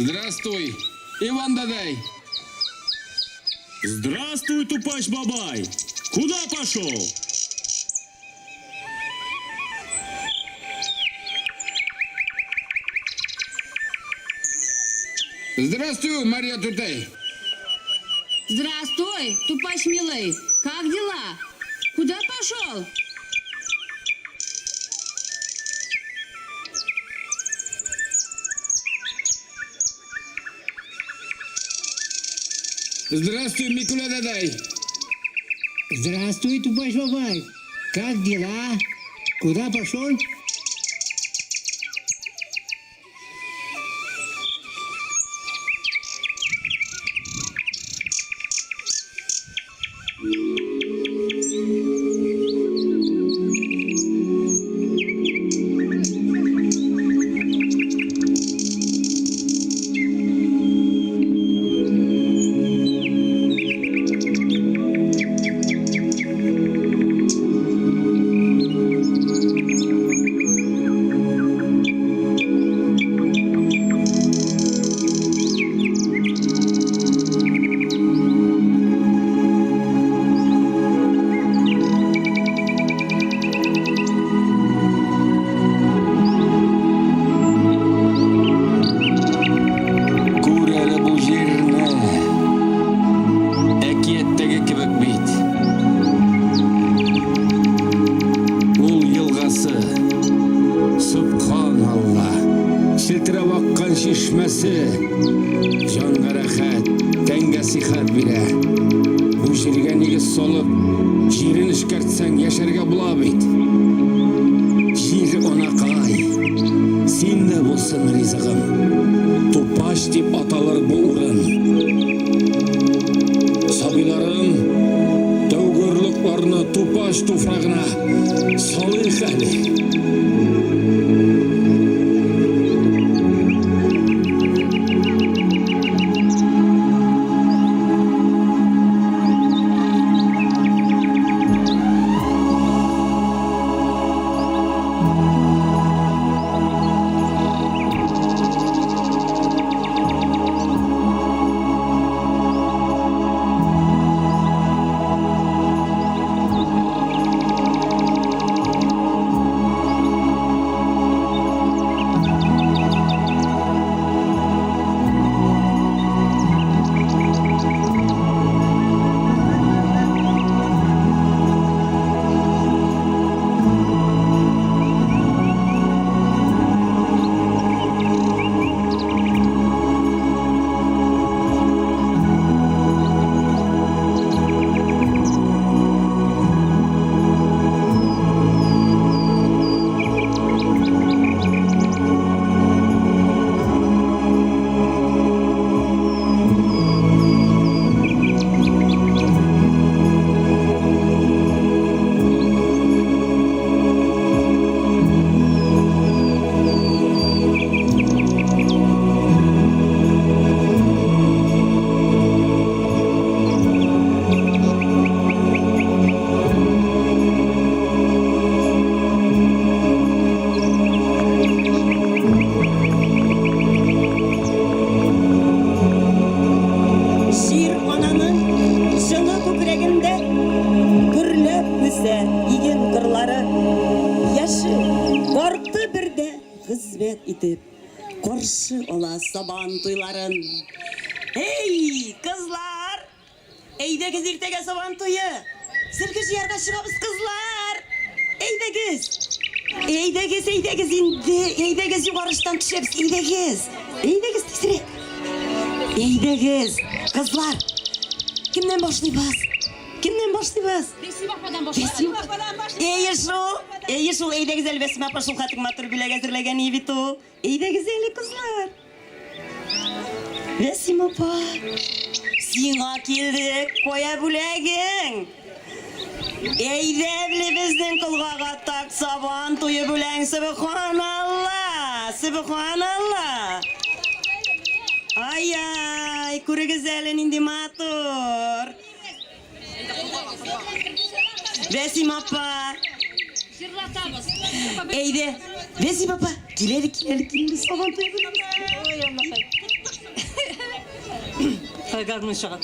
Здравствуй, Иван дәдәй! Здравствуй, тупач бабай! Куда пошел? Здравствуй, Марья Тутей! Здравствуй, тупач милый. Как дела? Куда пошел? Здравствуй, Микуля дәдәй! Здравствуй, тупой бабай. Как дела? Куда пошел? Күр әле бу җирне. Әкияттәге кебек бит. Ул елгасы. Сөбханалла. Челтерәп аккан чишмәсе. Җанга рәхәт, тәнгә сихәт бирә. Бу җиргә нигез салып, җирен эшкәртсәң, яшәргә була бит. Җир анакай, син дә булсын ризыгым. Тупач дип аталыр бу урын. Сабыйларым, тәүге орлыкларны Тупач туфрагына салыйк әле. Җир ананың җылы күкрәгендә Гөрләп үсә иген кырлары. Яше, карты бердә хезмәт итеп Каршы ала сабан туйларын. Эй, кызлар! Әйдәгез иртәгә сабан туе! Сөлге җыярга чыгабыз, кызлар! Әйдәгез! Әйдәгез, әйдәгез инде! Әйдәгез югарыштан төшәбез, әйдәгез! Әйдәгез тизрәк! Әйдәгез, кызлар! Кемнән башлыйбыз? Кемнән башлыйбыз? Бәсим ападан башлыйбыз. Бәсим ападан башлыйбыз. Әйе шул, әйе шул, әйдәгез әле Бәсим апа шул хәтле матур бүләк әзерләгән ие бит ул. Әйдәгез әле, кызлар. Рәсим апа, сиңа килдек, кая бүләгең? Әйдә, беле безнең колгага так сабан туе бүләң, сөбханалла, сөбханалла. Ай-ай, күрегез әле нинди матур. Вәсим апа. Җырлатабыз. Әйдә, Вәсим апа, кил әле, кил әле, кил әле, сабан туе бүләң. Ой, Аллакай. Гармун чыга.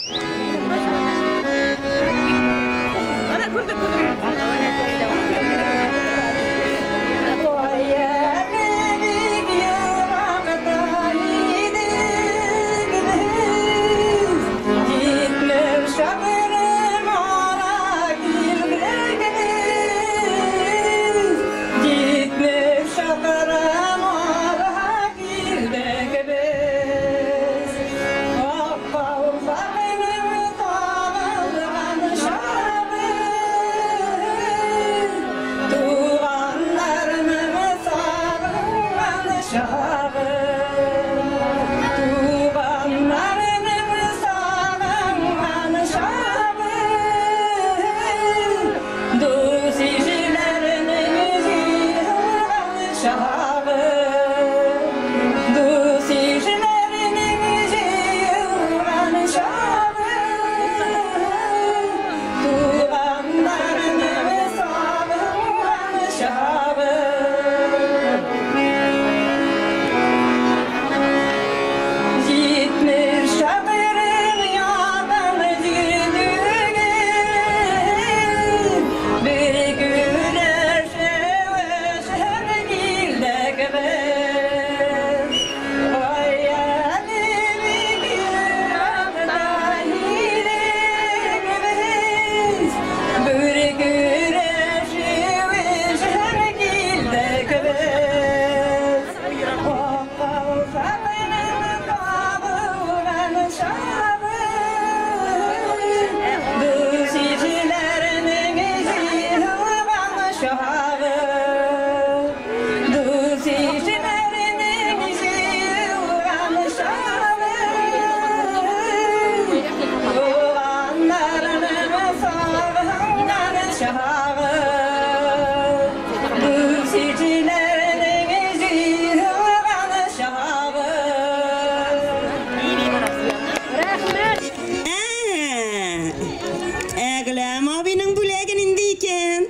Әгләм абыйның бүләге нинди икән?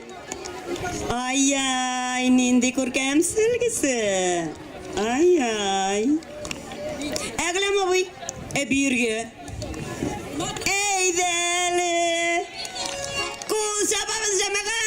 Ай-яй, нинди күркәм сөлгесе. Ай-яй. Әгләм абый, ә биергә. Әйдә әле. Кул чабабыз, җәмәгать.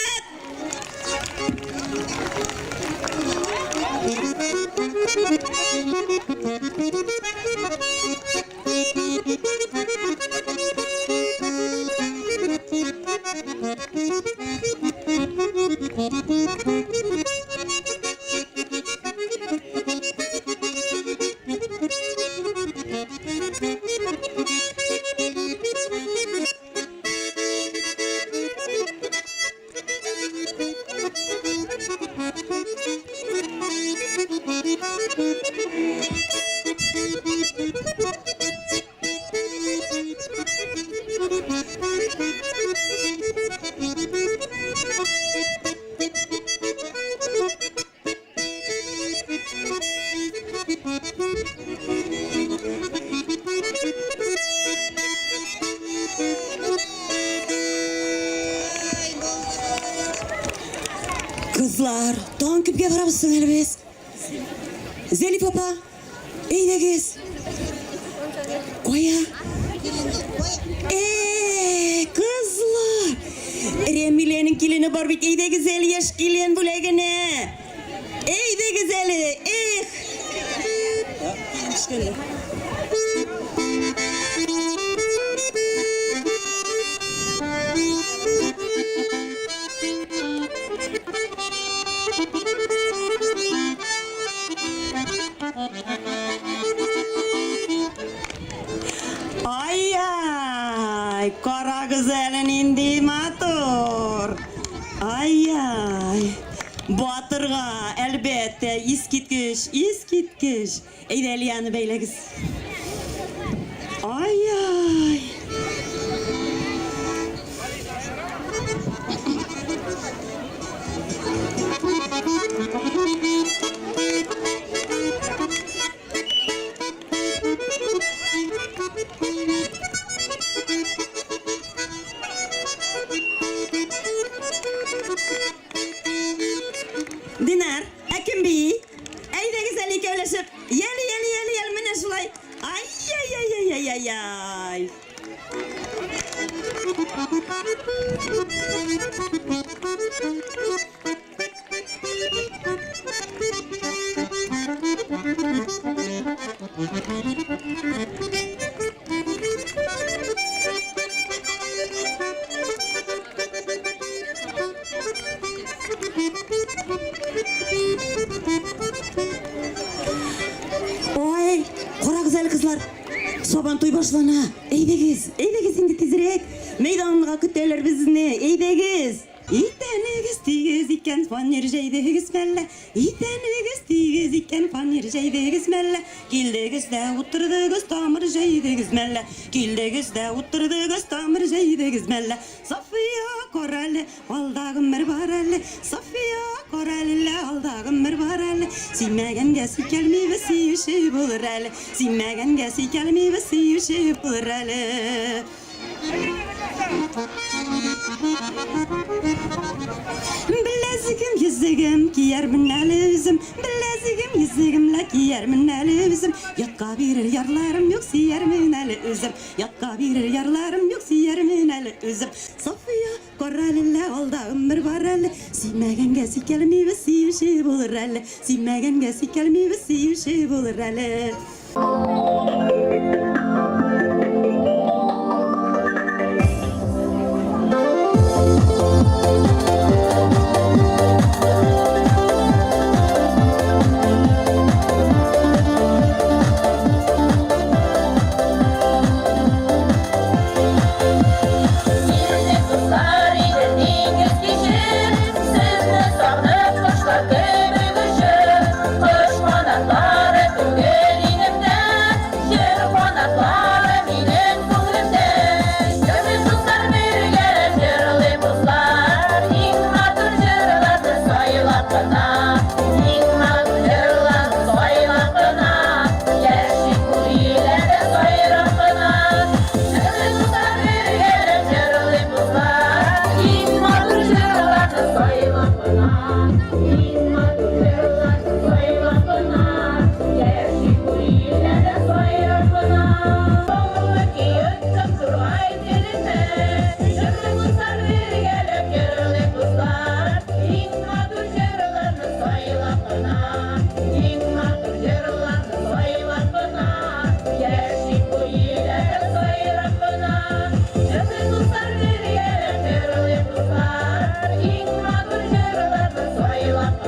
Кызлар, тагын кемгә барабыз соң әле без? Зәлиф апа, әйдәгез. Кая? Э, кызлар! Рәмиләнең килене бар бит, әйдәгез әле яшь килен бүләгенә. Әйдәгез әле, эх! Ай-яй, карагыз әле нинди матур. Ай-яй. Батырга, әлбәттә, искиткеч, искиткеч. Әйдә әле аны бәйләгез. Ай-яй. Динар, ә кем бии? Әйдәгез әле икәүләшеп. Яле, яле, яле, яле, менә шулай. Ай-яй-яй-яй-яй-яй. Ой, карагыз әле, кызлар. Сабан туй башлана. Әйдәгез, әйдәгез инде тизрәк. Мәйданга көтәләр безне. Әйдәгез. Итәнегез тигез икән, фанер җәйдегез мәллә? Итәнегез тигез икән, фанер җәйдегез мәллә? Килдегез дә утырдыгыз, тамыр җәйдегез мәллә? Килдегез дә утырдыгыз, тамыр җәйдегез мәллә? София, карале, алда гомер бар әле. София, карале, алда гомер бар әле. Сөймәгәнгә сөйкәлмибез, сөюче булыр әле. Сөймәгәнгә сөйкәлмибез, сөюче булыр әле. Беләзегем, йөзегем, киярмен әле үзем. Беләзегем, йөзегем, лә киярмен әле үзем. Ятка бирер ярларым юк, сөярмен әле үзем. Ятка бирер ярларым юк, сөярмен әле үзем. София, карале, лә алда гомер бар әле. Сөймәгәнгә сөйкәлмибез, сөюче булыр әле. Сөймәгәнгә сөйкәлмибез, сөюче булыр әле. Сине дуслар иде диңгез кичеп, Сезне сагынып кошлар кебек очып, Кош канатлары түгел инемдә, Җыр канатлары минем күңелемдә. Җырлыйк дуслар бергәләп, җырлыйк дуслар, Иң матур җырларны сайлап кына, Иң матур җырларны сайлап кына, Яшик бу илләрдә сайрап кына. Җырлыйк дуслар бергәләп, җырлыйк дуслар, Иң матур җырларны сайлап кына, Иң матур җырларны сайлап кына, Яшик бу илләрдә сайрап кына. Моңлы көй тургай телендә, Җырлыйк дуслар бергәләп, җырлыйк дуслар, Иң матур җырларны сайлап кына, Иң матур җырларны сайлап кына, Яшик бу илләрдә сайрап кына. Җырлыйк дуслар бергәләп, җырлыйк дуслар, Иң матур җырларны сайлап.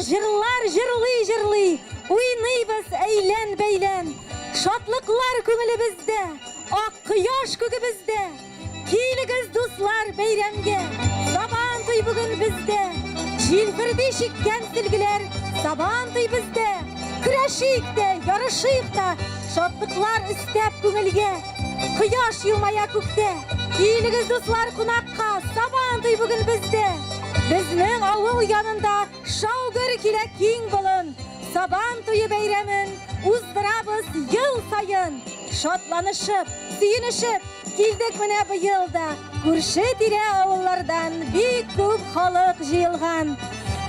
җырлар җырлый-җырлый, уйныйбыз әйлән-бәйлән. Шатлыклар күңелебездә, ак кояш күгебездә. Килегез, дуслар, бәйрәмгә! Сабан туй бүген бездә! Җилферди чиккән сөлгеләр, Сабан туй бездә! Көрәшик тә, ярышыйк та, Шатлыклар өстәп күңелгә! Кояш елмая күктә! Килегез, дуслар, кунакка, Сабан туй бүген бездә! Безнең авыл янында Шау-гөр килә киң болын, Сабан туе бәйрәмен Уздырабыз ел саен! Шатланышып, сөенешеп килдек менә быел да. Күрше-тирә авыллардан бик күп халык җыелган.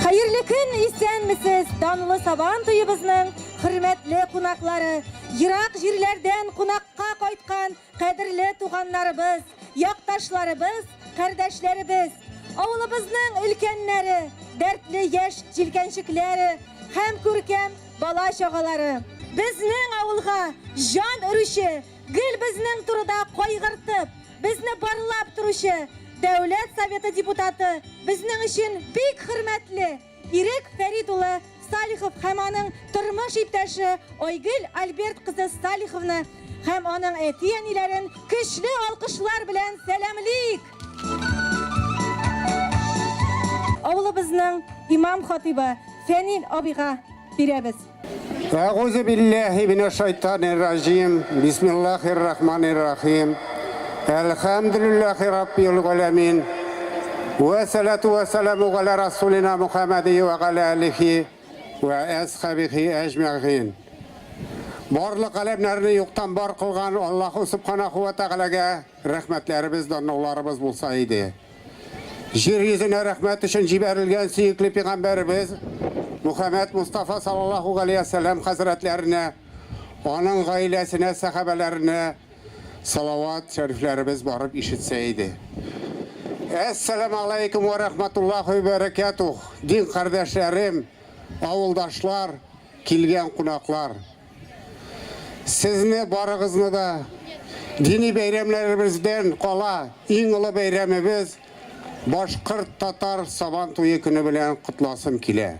Хәерле көн, исәнмесез, данлы Сабан туебызның хөрмәтле кунаклары, ерак җирләрдән кунакка кайткан кадерле туганнарыбыз, якташларыбыз, кардәшләребез, авылыбызның өлкәннәре, дәртле яшь җилкәнчекләре һәм күркәм бала-чагалары. Безнең авылга җан өрүче, гел безнең турыда кайгыртып, безне барлап торучы Дәүләт Советы депутаты, безнең өчен бик хөрмәтле Ирек Фәрит улы Салихов һәм аның тормыш иптәше Айгөл Альберт кызы Салиховны һәм аның әти-әниләрен көчле алкышлар белән сәламлик! Авылыбызның имам-хатыйбы Фәнил абыйга бирәбез. Әгъузу билләһи минәш-шайтанир раҗим. Бисмиллаһир рахманир рахим. Әлхәмдүлилләһи раббил галәмин. Вә сәлату вә сәламу галә расулина Мухаммади вә галә алихи вә әсхабихи әҗмәгыйн. Барлык галәмнәрне юктан бар кылган Аллаһу субханаху вә тәгаләгә рәхмәтләребез, данлыкларыбыз булса иде. Җир йөзенә рәхмәт өчен җибәрелгән сөекле пигамбәребез Мухәммәд Мостафа саллаллаһу галәйһи вә сәлләм хәзрәтләренә, аның гаиләсенә, сәхабәләренә салават шәрифләребез барып ишетсә иде. Әссәламегаләйкүм вә рәхмәтуллаһи вә бәрәкәтүһ, дин кардәшләрем, авылдашлар, килгән кунаклар! Сезне барыгызны да дини бәйрәмнәребездән кала иң олы бәйрәмебез башкорт-татар Сабан туе көне белән котласым килә.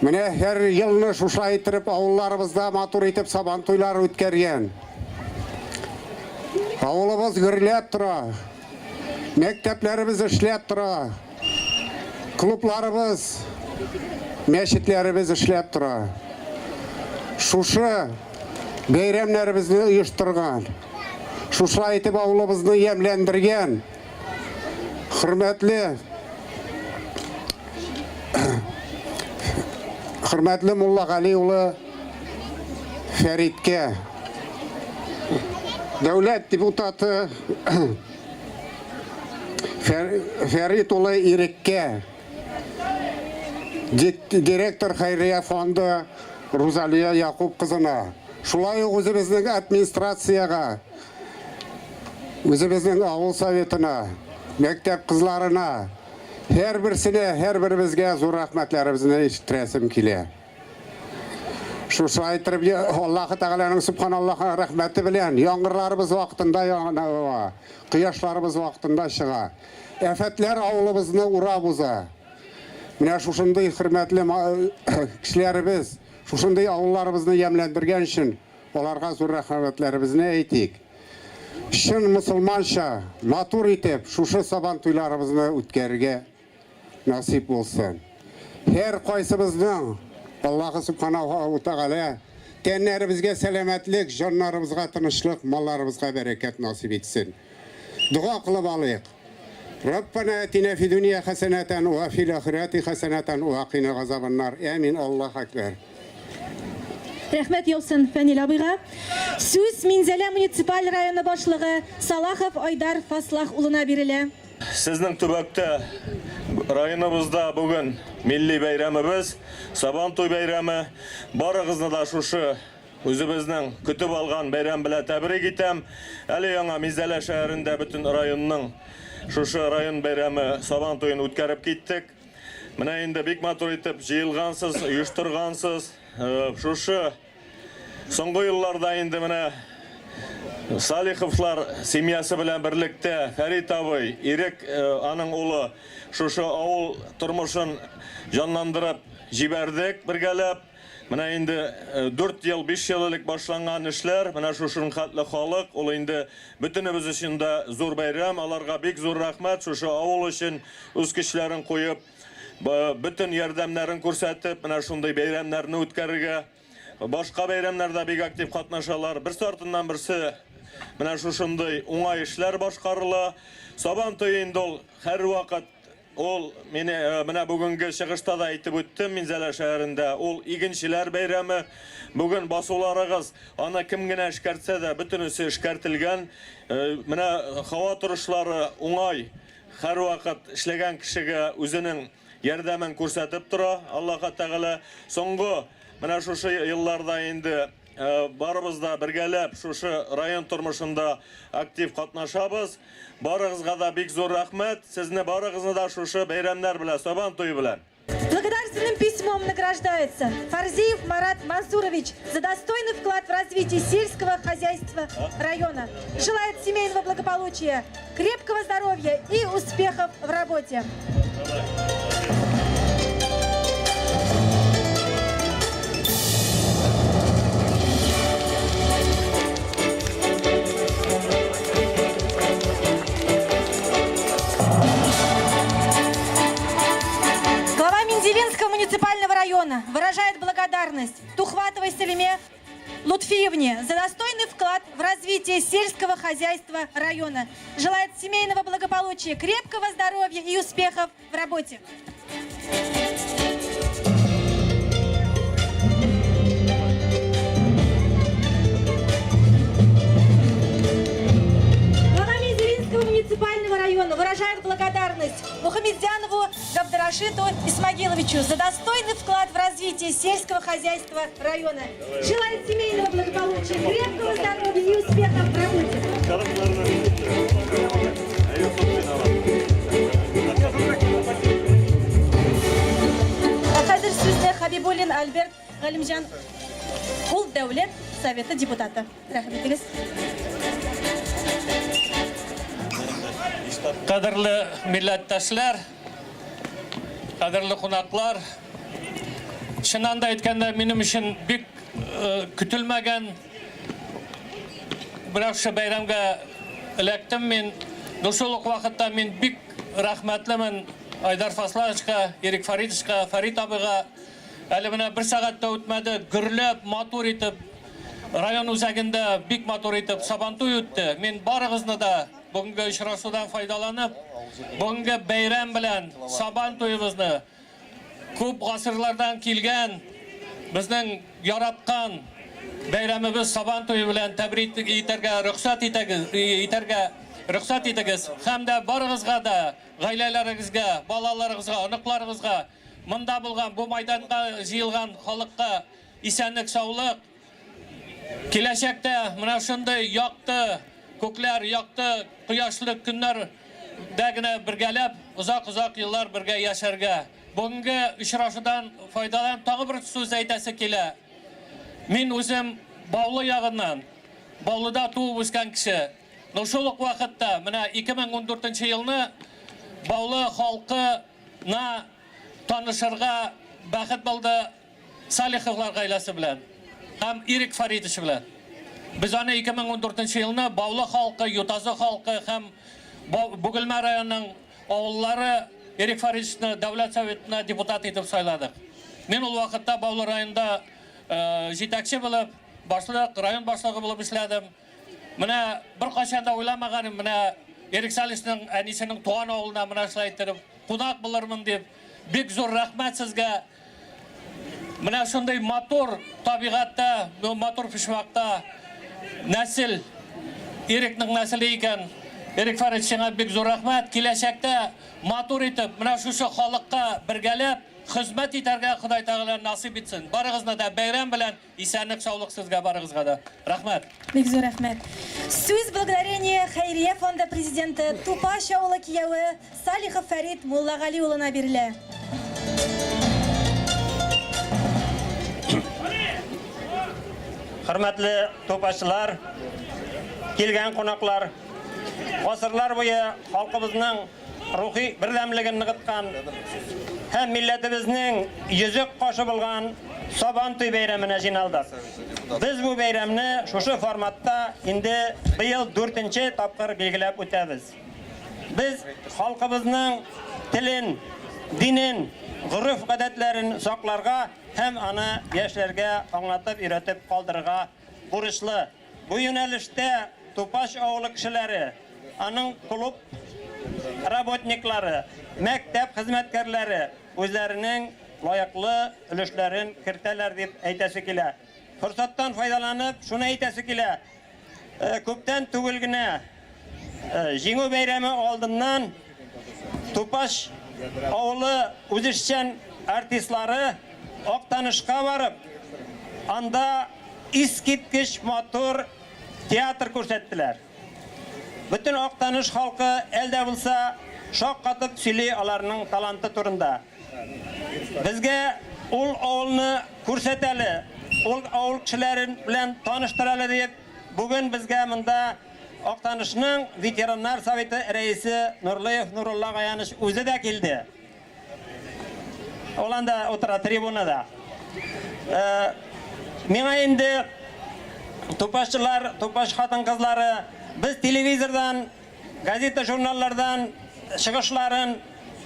Менә һәр елны шушылай иттереп авылларыбызда матур итеп Сабан туйлары үткәргән. Авылыбыз гөрләп тора. Мәктәпләребез эшләп тора. Клубларыбыз, мәчетләребез эшләп тора. Шушы бәйрәмнәребезне оештырган, шушылай итеп авылыбызны ямьләндергән хөрмәтле хөрмәтле Муллагали улы Фәриткә, дәүләт депутаты Фәрит улы Иреккә, директор хәйрия фонды Рузалия Якуб кызына, шулай ук үзебезнең администрациягә, үзебезнең авыл советына, мәктәп кызларына, һәрберсенә, һәрберебезгә зур рәхмәтләребезне ишеттерәсем килә. Шушылай иттереп, Аллаһы Тәгаләнең субханаллаһ рәхмәте белән яңгырларыбыз вакытында ява, кояшларыбыз вакытында чыга. Афәтләр авылыбызны урап уза. Менә шушындый хөрмәтле кешеләребез, шушындый авылларыбызны ямьләндергән өчен аларга зур рәхмәтләребезне әйтик. Чын мосылманча, матур итеп шушы Сабан туйларыбызны үткәрергә насыйп булсын. Һәр кайсыбызның Аллаһы Субханаһу ва Тәгалә тәннәребезгә сәламәтлек, җаннарыбызга тынычлык, малларыбызга бәрәкәт насыйп итсен. Дога кылып алыйк. Раббана атина фи дөнья хәсәнәтән ва фил ахирәти хәсәнәтән ва кина газабаннар. Амин. Аллаһу акбар. Рәхмәт яусын Фәнил абыйга. Сүз Минзәлә муниципаль районы башлыгы Салахов Айдар Фаслах улына бирелә. Сезнең төбәктә, районыбызда бүген милли бәйрәмебез, Сабантуй бәйрәме. Барыгызны да шушы үзебезнең көтеп алган бәйрәм белән тәбрик итәм. Әле яңа Минзәлә шәһәрендә бөтен районның шушы район бәйрәме Сабан туен үткәреп киттек. Менә инде бик матур итеп җыелгансыз, оештыргансыз. Шушы Соңгы елларда инде менә Салиховлар семьясы белән берлектә Фәрит абый, Ирек аның улы шушы авыл тормышын җанландырып җибәрдек бергәләп. Менә инде 4 ел, 5 ел элек башланган эшләр, менә шушының хәтле халык, ул инде бөтенебез өчен дә зур бәйрәм. Аларга бик зур рәхмәт, шушы авыл өчен үз көчләрен куеп, бөтен ярдәмнәрен күрсәтеп, менә шундый бәйрәмнәрне үткәрергә. Башка бәйрәмнәрдә бик актив катнашалар. Берсе артыннан берсе менә шушындый уңай эшләр башкарыла. Сабан туе инде ул һәрвакыт ул мине э, менә бүгенге чыгышта да әйтеп үттем Минзәлә шәһәрендә. Ул игенчеләр бәйрәме. Бүген басуларыгыз аны кем генә эшкәртсә дә, бөтенесе эшкәртелгән. Э, менә һава торышлары уңай. Һәрвакыт эшләгән кешегә үзенең ярдәмен күрсәтеп тора Аллаһы Тәгалә. Соңгы менә шушы елларда инде э, барыбыз да бергәләп шушы район тормышында актив катнашабыз. Барыгызга да бик зур рәхмәт. Сезне барыгызны да шушы бәйрәмнәр белән, Сабан туе белән. Благодарственным письмом награждается Фарзиев Марат Мансурович за достойный вклад в развитие сельского хозяйства района. Желает семейного благополучия, крепкого здоровья и успехов в работе. Глава Мензелинского муниципального района выражает благодарность Тухватовой Салиме Лутфиевне за достойный вклад в развитие сельского хозяйства района. Желает семейного благополучия, крепкого здоровья и успехов в работе. Глава Мензелинского муниципального района выражает благодарность Мухамедзянову Габдрашиту Исмагиловичу за достойный вклад в развитие сельского хозяйства района. Желает семейного благополучия, крепкого здоровья и успехов в работе. Ә хәзер сүзне Хабибуллин Альберт Галимҗан ул Дәүләт Советы депутаты. Рәхим итегез. Кадерле милләттәшләр, кадерле кунаклар, чыннан да әйткәндә, минем өчен бик э, көтелмәгән менә шушы бәйрәмгә эләктем мин. Но шул ук вакытта мин бик рәхмәтлемен Айдар Фаслановичка, Ирек Фаридовичка, Фәрит абыйга. Әле менә бер сәгать тә үтмәде, гөрләп, матур итеп, район үзәгендә бик матур итеп Сабантуй үтте. Мин барыгызны да бүгенге очрашудан файдаланып, бүгенге бәйрәм белән Сабан туебызны күп гасырлардан килгән безнең яраткан бәйрәмебез Сабан туе белән тәбрик итәргә рөхсәт итегез, итәргә рөхсәт итегез. Һәм дә барыгызга да, гаиләләрегезгә, балаларыгызга, оныкларыгызга, монда булган, бу майданга җыелган халыкка исәнлек, саулык, киләчәктә менә шундый якты күкләр, якты кояшлы көннәр дә генә бергәләп озак-озак еллар бергә яшәргә. Бүгенге очрашудан файдаланып тагы бер сүз әйтәсе килә. Мин үзем Баулы ягыннан, Баулыда туып үскән кеше. Но шул ук вакытта менә 2014 елны Баулы халкына танышырга бәхет булды Салиховлар гаиләсе белән һәм Ирек Фаридович белән. Без аны 2014 елны Баулы халкы, Ютазы халкы һәм Бөгелмә районының авыллары Ирек Фаридовичны Дәүләт Советына депутат итеп сайладык. Мин ул вакытта Баулы районында җитәкче булып, башлык, район башлыгы булып эшләдем. Менә беркайчан да уйламаганым, менә Ирек Салиховның әнисенең туган авылына менә шулай иттереп кунак булырмын дип. Бик зур рәхмәт сезгә. Менә шундый матур табигатьтә, матур почмакта нәсел, Ирекнең нәселе икән. Ирек Фәрит, сиңа бик зур рәхмәт. Киләчәктә матур итеп, менә шушы халыкка бергәләп хезмәт итәргә Ходай Тәгалә насыйп итсен. Барыгызны да бәйрәм белән, исәнлек, саулык сезгә барыгызга да. Рәхмәт. Бик зур рәхмәт. Сүз Благодарение хәйрия фонды президенты Тупач авылы кияве Салихов Фәрит Муллагали улына бирелә. Хөрмәтле тупачлар, килгән кунаклар, гасырлар буе халкыбызның рухи бердәмлеген ныгыткан һәм милләтебезнең йөзек кашы булган Сабан туй бәйрәменә җыйналдык. Без бу бәйрәмне шушы форматта инде быел дүртенче тапкыр билгеләп үтәбез. Без халкыбызның телен, динен, гореф-гадәтләрен сакларга һәм аны яшьләргә аңлатып, өйрәтеп калдырырга бурычлы. Бу юнәлештә Тупач авылы кешеләре, аның клуб работниклары, мәктәп хезмәткәрләре үзләренең лаеклы өлешләрен кертәләр дип әйтәсе килә. Форсаттан файдаланып, шуны әйтәсе килә, күптән түгел генә Җиңү бәйрәме алдыннан Тупач авылы үзешчән артистлары Актанышка барып, анда искиткеч матур театр күрсәттеләр. Бөтен Актаныш халкы әл дә булса шаккатып сөйли аларның таланты турында. Безгә ул авылны күрсәт әле, ул авыл кешеләрен белән таныштыр әле диеп, бүген безгә монда Актанышның ветераннар советы рәисе Нурлыев Нурулла Гаяныч үзе дә килде. Ул анда утыра трибунада. Э, миңа инде тупашчылар, тупаш хатын-кызлары без телевизордан, газета, журналлардан чыгышларын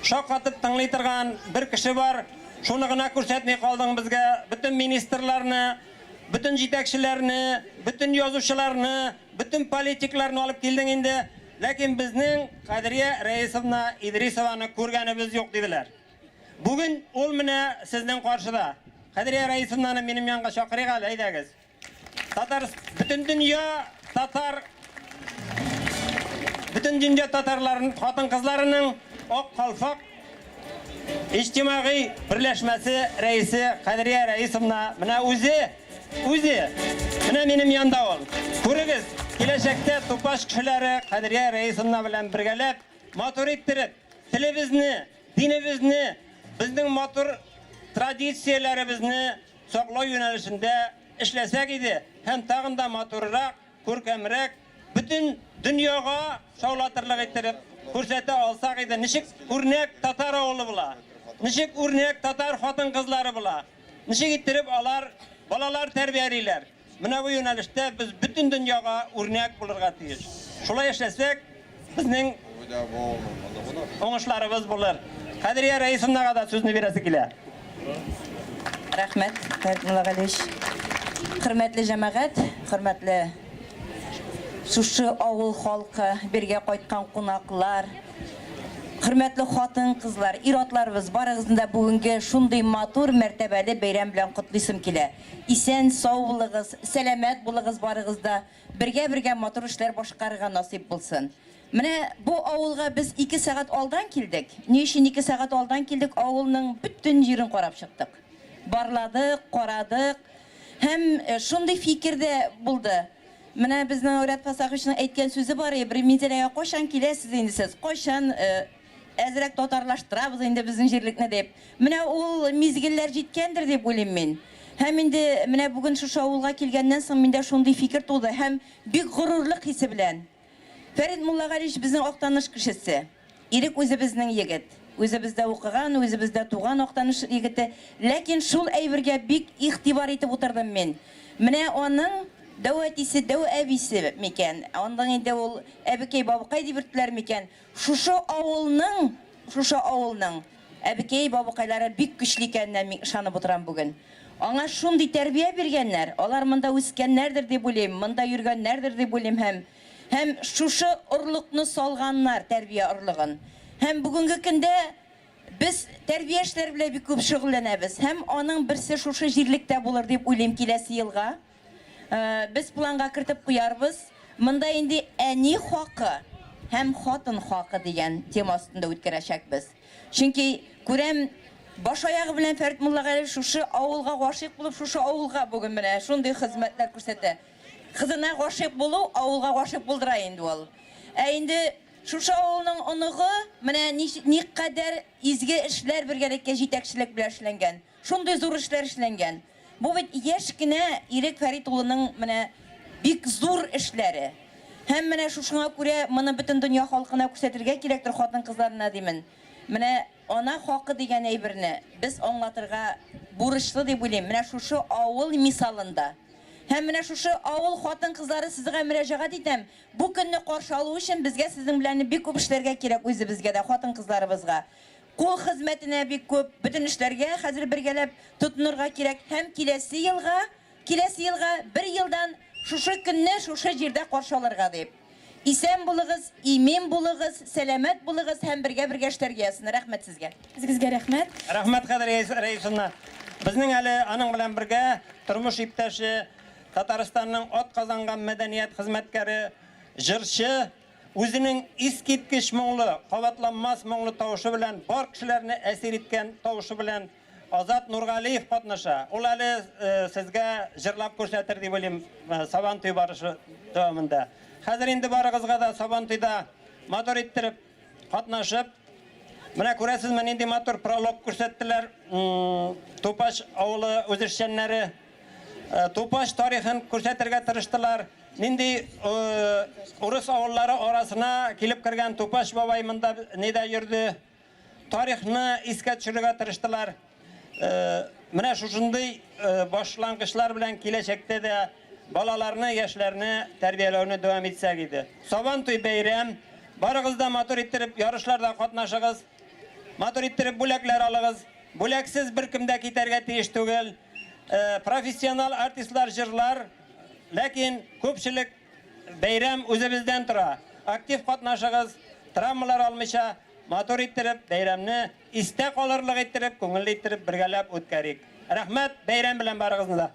шаккатып тыңлый торган бер кеше бар. Шуны гына күрсәтми калдың безгә. Бөтен министрларны, бөтен җитәкчеләрне, бөтен язучыларны, бөтен политикларны алып килдең инде. Ләкин безнең Кадрия Рәисовна Идрисованы күргәнебез юк, диделәр. Бүген ул менә сезнең каршыда. Кадрия Рәисовнаны минем янга чакырыйк әле, әйдәгез. Татар, бөтен дөнья татар, бөтен дөнья татарларын, хатын-кызларының Ак калфак иҗтимагый берләшмәсе рәисе Кадрия Рәисовна менә үзе, үзе, менә минем янда ул. Күрегез, киләчәктә Тупаш кешеләре Кадрия Рәисовна белән бергәләп, матур иттереп, телебезне, динебезне, безнең матур традицияләребезне саклау юнәлешендә эшләсәк иде һәм тагын да матуррак, күркәмрәк, бөтен дөньяга шаулатырлык иттереп күрсәтә алсак иде, ничек үрнәк татар авылы була, ничек үрнәк татар хатын-кызлары була, ничек иттереп алар балалар тәрбиялиләр. Менә бу юнәлештә без бөтен дөньяга үрнәк булырга тиеш. Шулай эшләсәк, безнең уңышларыбыз булыр. Кадрия Рәисовнага да сүзне бирәсе килә. Рәхмәт, Фәрит Муллагалиевич. Хөрмәтле җәмәгать, хөрмәтле шушы авыл халкы, бергә кайткан кунаклар, хөрмәтле хатын-кызлар, ир-атларыбыз, барыгызны да бүгенге шундый матур, мәртәбәле бәйрәм белән котлыйсым килә. Исән, сау булыгыз, сәламәт булыгыз барыгыз да. Бергә-бергә матур эшләр башкарырга насыйп булсын. Менә бу авылга без ике сәгать алдан килдек. Ни өчен ике сәгать алдан килдек? Авылның бөтен җирен карап чыктык. Барладык, карадык. Һәм шундый фикер дә булды. Менә безнең Әүрәт Фасаховичның әйткән сүзе бар иде, бер Минзәләгә кайчан киләсез инде сез, кайчан әзрәк татарлаштырабыз инде безнең җирлекне дип. Менә ул мизгелләр җиткәндер дип уйлыйм мин. Һәм инде менә бүген шушы авылга килгәннән соң миндә шундый фикер туды һәм бик горурлык хисе белән. Фәрит Муллагалиевич безнең Актаныш кешесе. Ирек үзебезнең егет. Үзебездә укыган, үзебездә туган Актаныш егете. Ләкин шул әйбергә бик игътибар итеп утырдым мин. Менә аның дәү әтисе, дәү әбисе микән, аның инде ул әбекәй-бабыкай дип йөрттеләр микән, шушы авылның, шушы авылның әбекәй-бабыкайлары бик көчле икәненә мин ышанып утырам бүген. Аңа шундый тәрбия биргәннәр, алар монда үскәннәрдер дип уйлыйм, монда йөргәннәрдер дип уйлыйм һәм һәм шушы орлыкны салганнар, тәрбия орлыгын. Һәм бүгенге көндә без тәрбия эшләре белән бик күп шөгыльләнәбез һәм аның берсе шушы җирлектә булыр дип уйлыйм киләсе елга. Без планга кертеп куярбыз. Монда инде әни хакы һәм хатын хакы дигән тема астында үткәрәчәкбез. Чөнки күрәм, баш-аягы белән Фәрит Муллагалиев шушы авылга гашыйк булып, шушы авылга бүген менә шундый хезмәтләр күрсәтә. Кызына гашыйк булу авылга гашыйк булдыра инде ул. Ә инде шушы авылның оныгы менә никадәр изге эшләр бергәлеккә җитәкчелек белән эшләнгән. Шундый зур эшләр эшләнгән. Бу бит яшь кенә Ирек Фәрит улының менә бик зур эшләре. Һәм менә шушыңа күрә моны бөтен дөнья халкына күрсәтергә кирәктер хатын-кызларына димен. Менә ана хакы дигән әйберне без аңлатырга бурычлы дип уйлыйм. Менә шушы авыл мисалында. Һәм менә шушы авыл хатын-кызлары сезгә мөрәҗәгать итәм. Бу көнне каршы алу өчен безгә сезнең белән бик күп эшләргә кирәк үзебезгә дә, хатын-кызларыбызга. Кул хезмәтенә бик күп, бөтен эшләргә хәзер бергәләп тотынырга кирәк һәм киләсе елга, киләсе елга бер елдан шушы көнне шушы җирдә каршы алырга дип. Исән булыгыз, имин булыгыз, сәламәт булыгыз һәм бергә-бергә эшләргә язсын. Рәхмәт сезгә. Үзегезгә рәхмәт. Рәхмәт, Кадрия Рәисовна. Безнең әле аның белән бергә тормыш иптәше, Татарстанның атказанган мәдәният хезмәткәре, җырчы, үзенең искиткеч моңлы, кабатланмас моңлы тавышы белән бар кешеләрне әсир иткән тавышы белән Азат Нургалиев катнаша. Ул әле сезгә җырлап күрсәтер дип уйлыйм Сабантуй барышы дәвамында. Хәзер инде барыгызга да Сабантуйда матур иттереп катнашып, менә күрәсезме, нинди матур пролог күрсәттеләр Тупач авылы үзешчәннәре. Тупач тарихын күрсәтергә тырыштылар. Нинди урыс авыллары арасына килеп кергән Тупач бабай монда нидә йөрде. Тарихны искә төшерергә тырыштылар. Менә шушындый башлангычлар белән киләчәктә дә балаларны, яшьләрне тәрбияләүне дәвам итсәк иде. Сабантуй бәйрәм. Барыгыз да матур иттереп ярышларда катнашыгыз. Матур иттереп бүләкләр алыгыз. Бүләксез беркем дә китәргә тиеш түгел. Профессионал артистлар җырлар, ләкин күпчелек бәйрәм үзебездән тора. Актив катнашыгыз, травмалар алмыйча, матур иттереп, бәйрәмне истә калырлык иттереп, күңелле иттереп бергәләп үткәрик. Рәхмәт, бәйрәм белән барыгызны да!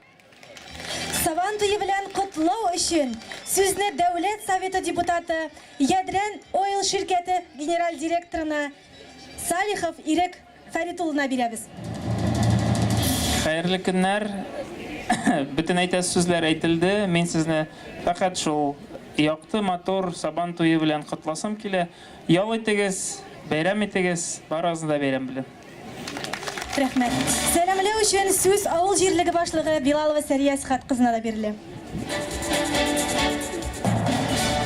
Сабан туе белән котлау өчен сүзне Дәүләт Советы депутаты, Ядрән Ойл ширкәте генераль директорына Салихов Ирек Фәрит улына бирәбез. Хәерле көннәр. Бөтен әйтәсе сүзләр әйтелде. Мин сезне фәкать шул якты, матур Сабан туе белән котласым килә. Ял итегез, бәйрәм итегез. Барыгызны да бәйрәм белән. Рәхмәт. Сәламләү өчен сүз авыл җирлеге башлыгы Билалова Сәрия Әсхәт кызына да бирелә.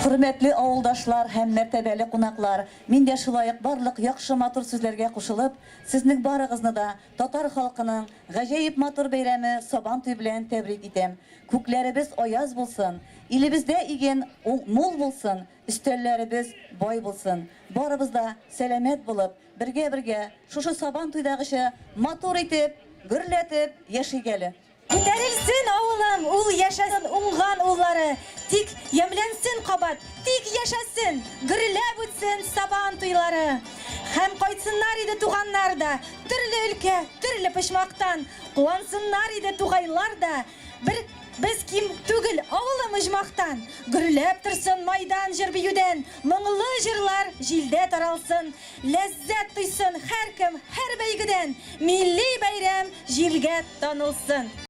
Хөрмәтле авылдашлар һәм мәртәбәле кунаклар, мин дә шулай ук барлык яхшы матур сүзләргә кушылып, сезнең барыгызны да татар халкының гаҗәеп матур бәйрәме Сабантуй белән тәбрик итәм. Күкләребез аяз булсын, илебездә иген мул булсын, өстәлләребез бай булсын. Барыбыз да сәламәт булып, бергә-бергә, шушы Сабан туйдагыча матур итеп, гөрләтеп яшик әле. Күтәрелсен авылым, ул яшәсен уңган уллары, Тик ямьләнсен кабат, тик яшәсен, гөрләп үтсен Сабан туйлары. Һәм кайтсыннар иде туганнар да, төрле өлкә, төрле почмактан, Куансыннар иде тугайлар да, бер без ким түгел авылым оҗмахтан. Гөрләп торсын майдан җыр-биюдән, моңлы җырлар җилдә таралсын, Ләззәт тойсын һәркем һәр бәйгедән, Милли бәйрәм җиргә танылсын.